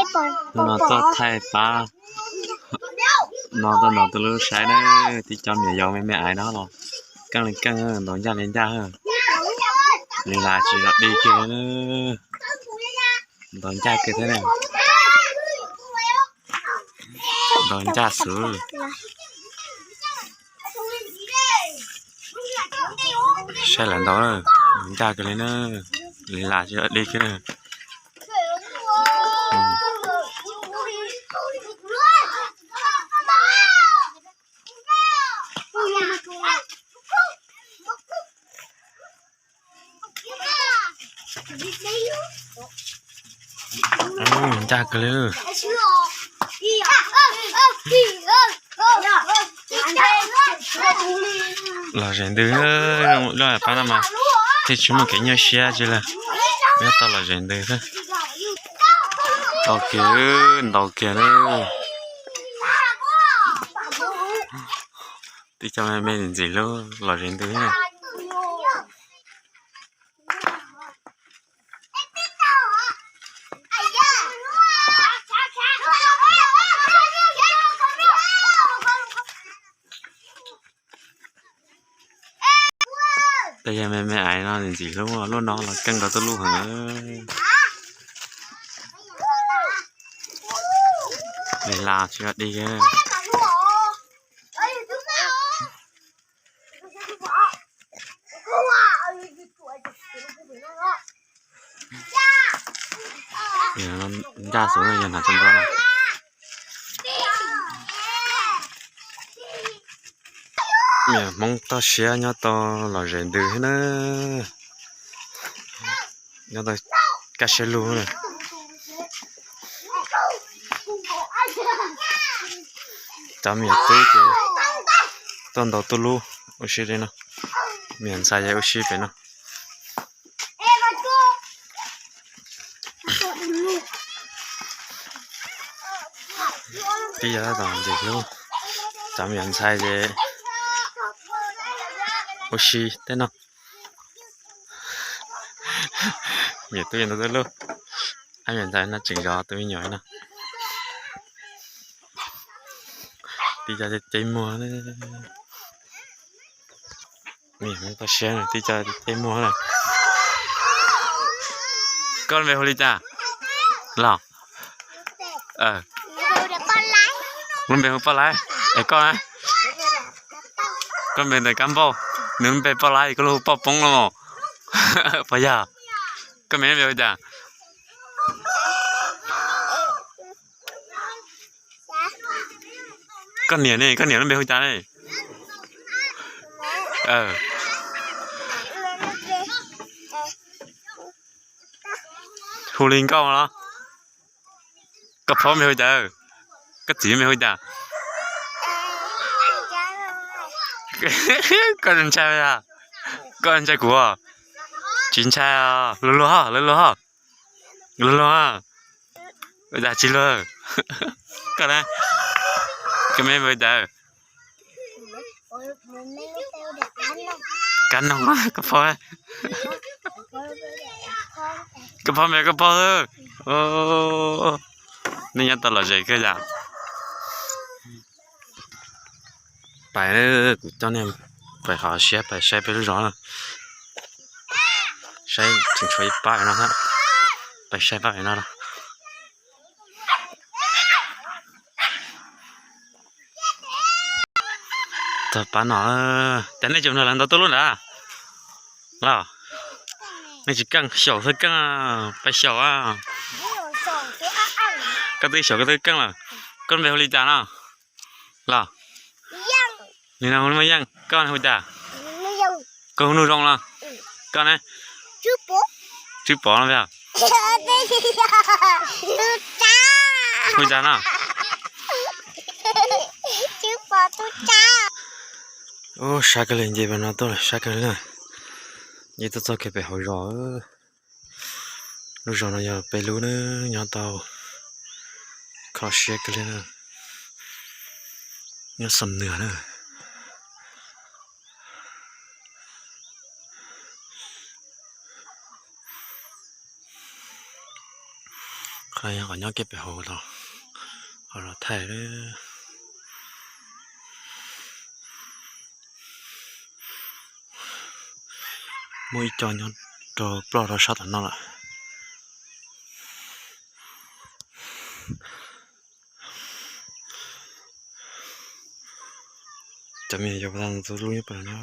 Hnub no tuaj thaij pab no tuaj ntaus tuj lub saib na, tib co me nyuam yaus me me ais no los keej li keej, ntaus ncaj li ncaj, li las tsis zam dig kiag li na, ntaus ncaj kiag thiab na, ntaus ncaj xwb. Saib lawv ntaus, ntaus ncaj kiag li na, li las tsis zam dig kiag na. Ncaj kawg li. Los zem ntws, lub pab no mas thiaj tsis muaj kev nyuaj siab tsi li. Nyob tau los zem ntws xwb. Ntaus kiag, ntaus kiag na. Tib co me me ntxim hlub los zem ntws na. Tej yog me me ais no ntxim hlub, lub no los keej nrog tuj lub heev. Li las tsis zam dig. Ncaj xwb yog hnav tsis npab na. Me nyuam Hmoob toj siab nyob tau los zem ntws thiab na. Nyob tau kaj siab lug na. Cov me nyuam tub ces tuaj ntaus tuj lub ua si li no. Me nyuam ntxhais ces ua si pem no. Tib yog tab tom ntxim hlub, cov me nyuam ntxhais ces ua si tej no. Me nyuam tub yog ntau tub lub, ab me nyuam ntxhais no tseem zov tus me nyuam no. Tib co ceb muag, me nyuam toj siab tib co ceb muag na. Koj lub npe hu li cas los? Lub npe hu Poj Laib. Es koj na? Koj npe ntawm Kab Npauj, nws lub npe Poj Laib, koj lub hu Poj Poob los? Puas yog? Koj me lub npe hu cas? Koj niam ne, koj niam lub npe hu cas ne? Hu li nkauj los? Koj phob npe hu cas? Koj txiv npe hu cas? Koj ntshai, koj ntshai kuv? Tsis ntshai, luag luag, luag luag, luag luag. Ua cas tsis luag? Koj na? Koj me npe hu cas? Kab Noog, koj phob, koj phob npe koj phob xwb. Nej nyob tau lom zem kawg yam. Pais, kuv coj nej pais qhov siab pais saib peb lub zos na. Saib tseem tshuav ib pab no, pais saib pab no. Txog pab no, cas nej tseem nrog lawv ntaus tuj lub nrad los? Nej tsis keej, xyaum xwb keej, pais xyaum. Koj twb xyaum koj twb keej lawm. Koj npe hu li cas no los? Nim no hu Yeej, koj hu cas? Koj hu Nuj Zoo los? Koj ne? Tswb Pov no. Hu cas no? Ub, sab kawg li, nce pem no tuaj lawm, sab kawg li na. Nce tuaj txog kiag pem hauv zos. Lub zos no yog peb lub na, nyob tau kho siab kawg li na. Nyob Xam Nuas na. Yog qhov nyob kiag pem hauv los, ho los thaij lawm. Muaj ib co nyob rau ploj rau sab tom no lawm. Cov me nyuam yaus pas tas ntxuv lub nyob pem no.